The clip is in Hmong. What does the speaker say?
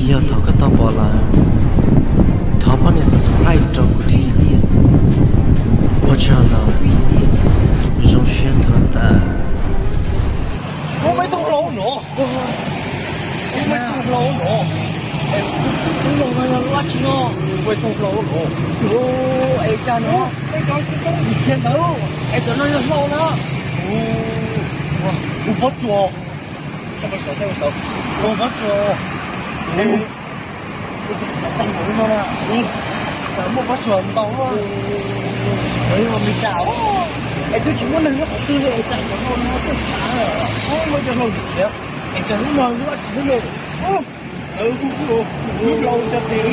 Yog thaum koj tau pom lawm, thov pab nias subscribe rau kuv thiab. Ua tsaug ntau, zoo siab tuaj tas. Ua me txoj hlua no, ua me txoj hlua no, tus hlua no yog lub dab tsi no? Ua me txoj hlua no, es cas no, es cov no yog hlua na. Ua pob tsuas, ua pob tsuas, muaj pob tsuas ntau, es twb tsis muaj neeg nyob qhov twg li, es cas cov no tuaj tsav, muaj cov hlua tiag, es cas lub no lub dab tsi ne? Lub lau cov tes,